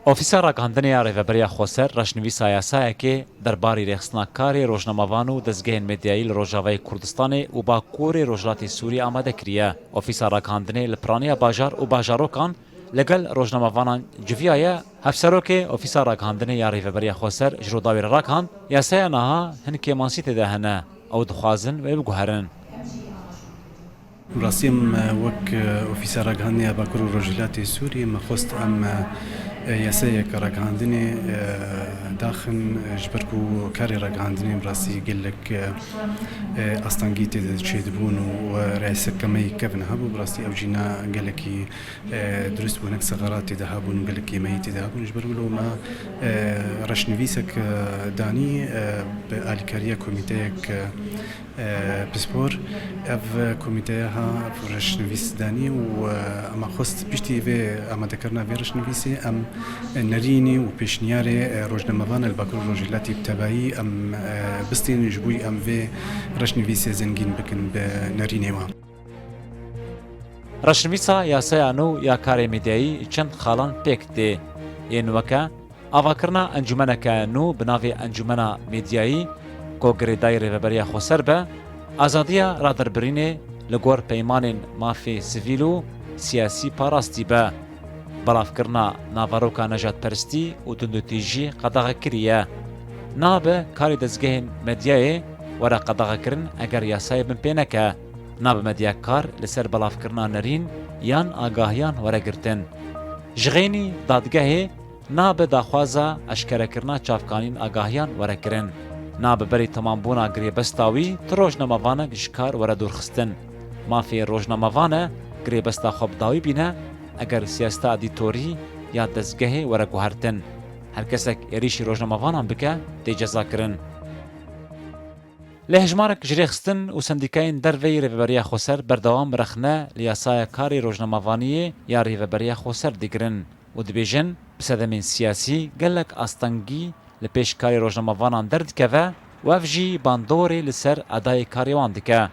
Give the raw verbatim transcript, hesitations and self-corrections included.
Ofîsa Ragihandinê ya Rêveberiya Xweser reşnivîsa yasayekê derbarî rêxistina karê rojnamevan û dezgehên medyayî li Rojavayê Kurdistanê û Bakurê Rojhilatê Sûriyê amade kiriye. Ofîsa Ragihandinê li piraniya bajar û bajarokan li gel rojnamevanan civiyaye. Hevserokê Ofîsa Ragihandinê ya Rêveberiya Xweser ji Rûdawê re ragihand, yasaya niha hin kêmasî tê de hene, ew dixwazin wê biguherin. Bi rastî em, e, wek, e, Ofîsa Ragihandinê ya Bakur û Rojhilatê Sûriyê me xwest em, e, e, yasayeke ragihandinê, e, daxin, e, ji ber ku karê ragihandinê bi rastî gelek, e, e, astengî tê de çêdibûn û, e, rêseke me yê kevin hebû. Bi rastî ew jî ne gelekî, e, dirust bû, hinek sexerat tê de hebûn û gelek kêmeyî tê de hebûn. Ji ber wilo me, e, reşnivîsek, e, danî, e, bi alîkariya komîteyek, e, e, pispor. Ev komîteya ha ev reşnivîs danî û, e, ema xwest piştî vê amadekirina vê reşnivîsê em nerînê û pêşniyarê, e, rojnamevan li Bakur û Rojhilatê bi tevayî em, e, bistînin ji bo em vê reşnivîsê zengîn bikin bi nerînê wan. Reşnivîsa yasaya nû ya karê medyayî çend xalan pêk tê. Yên weke avakirina encûmeneke nû bi navê Encûmena Medyayî ku girêdayî Rêveberiya Xweser be, azadiya raderbirînê li gor peymanên mafê sivîl û siyasî parastî be. Belavkirina naveroka nejadperstî û tundûtîjî qedexekirî ye. Nabe karê dezgehên medyayê were qedexekirin eger yasayê binpê neke. Nabe medyakar li ser belavkirina nerîn yan agahiyan were girtin. Ji xeynî dadgehê nabe daxwaza eşkerekirina çavkanîn agahiyan were kirin. Nabe berî temambûna girêbesta wî tu rojnamevanek ji kar were dûrxistin. Mafê rojnamevan e girêbesta xwe bi dawî bîne, eger siyaseta edîtorî ya dezgehê were guhertin. Her kesek êrîşî rojnamevanan bike, tê cezakirin. Lê hejmarek ji rêxistin û sendîkayên derveyî Rêveberiya Xweser berdewam rexne li yasaya karê rojnamevaniyê ya Rêveberiya Xweser digirin û dibêjin, bi sedemên siyasî gelek astengî li pêş karê rojnamevanan derdikeve û ev jî bandorê li ser edayê karê wan dike.